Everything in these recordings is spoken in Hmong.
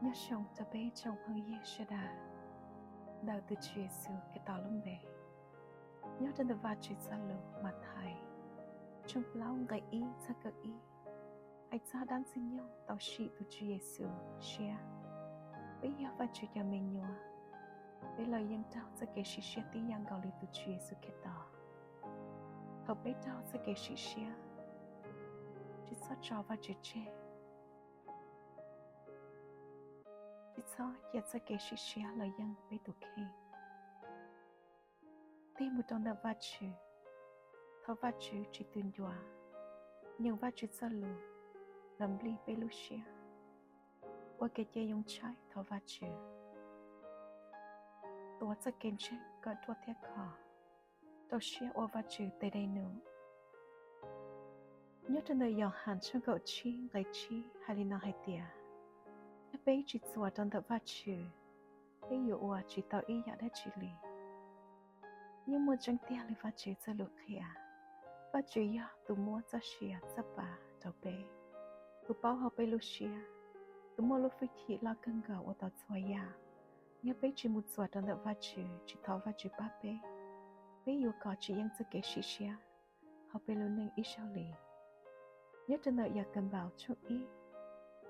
Nyob zoo rau peb tsoom phooj ywg sawv daws, ntawm tus Tswv Yexus Khetos lub npe. Nyob rau ntawm Vajtswv txoj lus Mathais tshooj plaub nqe ib txog kaum ib, hais txog dab ntxwg nyoog tau sim tus Tswv Yexus siab. Peb yog Vajtswv cov me nyuam, peb los yeej raug txoj kev sim siab tib yam nkaus li tus Tswv Yexus Khetos. Thaum peb raug txoj kev sim siab, tsis txhob tso Vajtswv tseg, tsis txhob cia txoj kev sim siab los yeej peb tus kheej. Tig mus rau ntawm Vajtswv, thov Vajtswv tsis tu ncua, nyeem Vajtswv txoj lus los nplij peb lub siab, ua kev cai yoo tshaib thov Vajtswv, tuav txoj kev ntseeg kom ruaj thiab khov, rau siab ua Vajtswv tes dai num. Nyob rau ntawm Yauhas tshooj kaum tsib nqe tsib hais li no hais tias, yog peb tsis txuas rau ntawm Vajtswv, peb yuav ua tsis tau ib yam dab tsi li. Yeej muaj tseeb tiag li Vajtswv txoj lus qhia, Vajtswv yog tus muab txoj sia txoj pa rau peb, tus paub hauv peb lub siab, tus muaj lub hwj chim loj kawg nkaus ua tau txhua yam. Yog peb tsis mus txuas rau ntawm Vajtswv, tsis thov Vajtswv pab peb, peb yuav kov tsis yeej txoj kev sim siab hauv peb lub neej ib zaug li. Nyob rau ntawm Yakaunpaus tshooj ib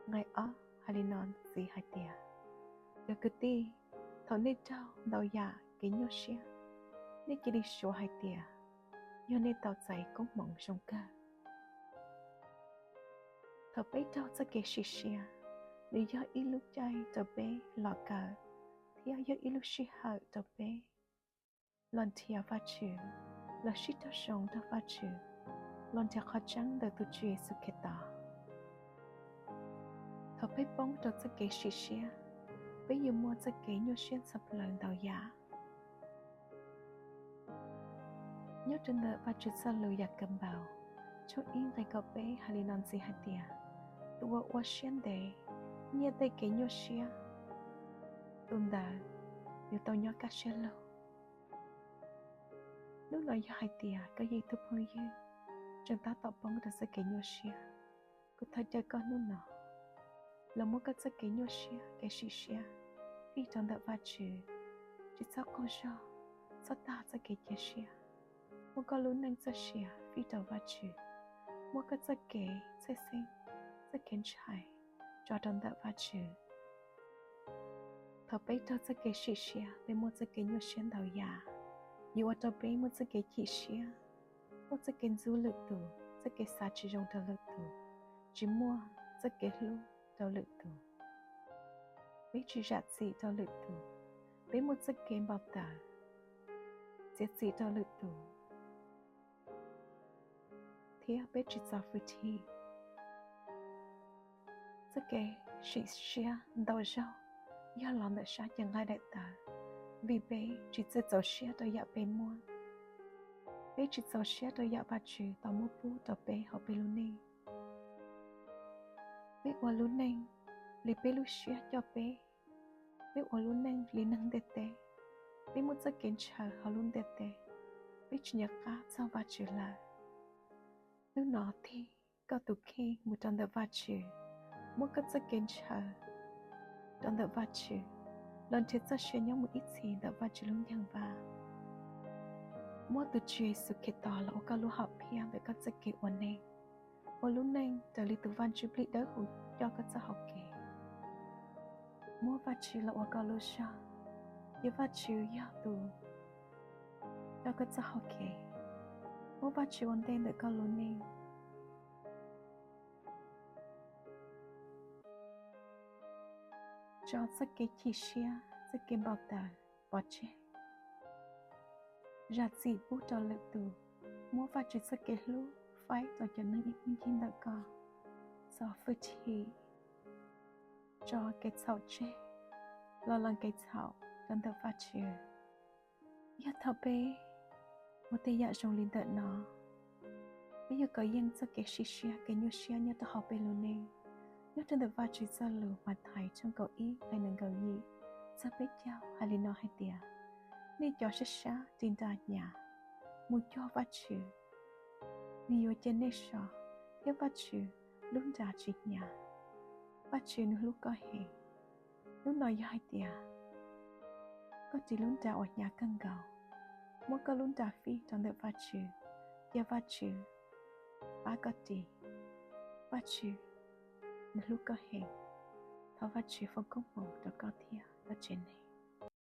nqe ob hais li no ntxiv hais tias, cov kwv tij, thaum nej raug ntau yam kev nyuaj siab, nej cia li suav hais tias yog nej tau txais koob hmoov zoo kawg. Thaum peb raug txoj kev sim siab, nws yog ib lub caij rau peb los kawm, thiab yog ib lub sij hawm rau peb los nrhiav Vajtswv, los sib raug zoo nrog Vajtswv, los nrhiav qhov tseeb ntawm tus Tswv Yexus Khetos. Thaum peb poob rau txoj kev sim siab, peb yuav muaj txoj kev nyuaj siab ntxhov plaws ntau yam. Nyob rau ntawm Vajtswv txoj lus Yakaunpaus tshooj ib nqe kaum peb hais li no ntxiv hais tias, tus uas ua siab ntev nyiaj tej kev nyuaj siab, tus ntawd yuav tau nyob kaj siab lug. Hnub no yog hais tias koj yog ib tug phooj ywg tseem tab tom poob rau txoj kev nyuaj siab, kuv thov caw koj hnub no los muab koj txoj kev nyuaj siab kev sim siab fij rau ntawm Vajtswv, tsis txhob qaug zog, txhob tag txoj kev cia siab. Muab koj lub neej txoj sia fij rau Vajtswv, muab koj txoj kev txhawj xeeb, txoj kev ntshai tso rau ntawm Vajtswv. Thaum peb raug txoj kev sim siab, peb muaj txoj kev nyuaj siab ntau yam, yuav ua rau peb muaj txoj kev chim siab, muaj txoj kev ntxub lwm tus, txoj kev xav tsis zoo rau lwm tus, tsis muaj txoj kev hlub rau lwm tus. Peb tsis zam txim rau lwm tus, peb muaj txoj kev npau taws, txiav txim rau lwm tus, thiab peb tsis txo fwj chim. Txoj kev sim siab ntau zaug yog los ntawm sab cev nqaij daim tawv, vim peb tsis txawj txaus siab rau yam peb muaj. Peb tsis txaus siab rau yam Vajtswv tau muab pub rau peb hauv peb lub neej. Peb ua lub neej li peb lub siab coj peb. Peb ua lub neej li neeg ntiaj teb. Peb muaj txoj kev ntshaw hauv lub ntiaj teb. Peb tsis nco qab txog Vajtswv lawm. Hnub no tig koj tus kheej mus rau ntawm Vajtswv, muab koj txoj kev ntshaw rau ntawm Vajtswv, los nrhiav txoj sia nyob mus ib txhis ntawm Vajtswv lub nceeg vaj. Muab tus Tswv Yexus Khetos los ua koj lub hom phiaj ntawm koj txoj kev ua neej, ua lub neej raws li tus Vaj Ntsuj Plig Dawb Huv coj koj txoj hau kev. Muab Vajtswv los ua koj lub zog, cia Vajtswv yog tus coj koj txoj hau kev. Muab Vajtswv ua ntej ntawm koj lub neej. Tso txoj kev chim siab, txoj kev npau taws pov tseg. Zam txim pub rau lwm tus, muab Vajtswv txoj kev hlub faib rau cov neeg ib puag ncig ntawm koj. Txo fwj chim, tso kev txhaum tseg, los lees kev txhaum rau ntawm Vajtswv. Yog thaum peb ua tej yam zoo li ntawm no, peb yuav kov yeej txoj kev sim siab kev nyuaj siab nyob rau hauv peb lub neej. Nyob rau ntawm Vajtswv txoj lus Mathais tshooj kaum ib nqe nees nkaum yim txog peb caug hais li no hais tias, nej cov sab sab ris nra hnyav, mus cuag Vajtswv, nws yuav cia nej so, thiab Vajtswv lub nra tsis hnyav. Vajtswv nws hlub koj heev. Hnub no yog hais tias koj ris lub nra uas hnyav kawg nkaus, muab koj lub nra fij rau ntawm Vajtswv, cia Vajtswv pab koj ris. Vajtswv nws hlub koj heev. Thov Vajtswv foom koob hmoov rau koj thiab koj tsev neeg.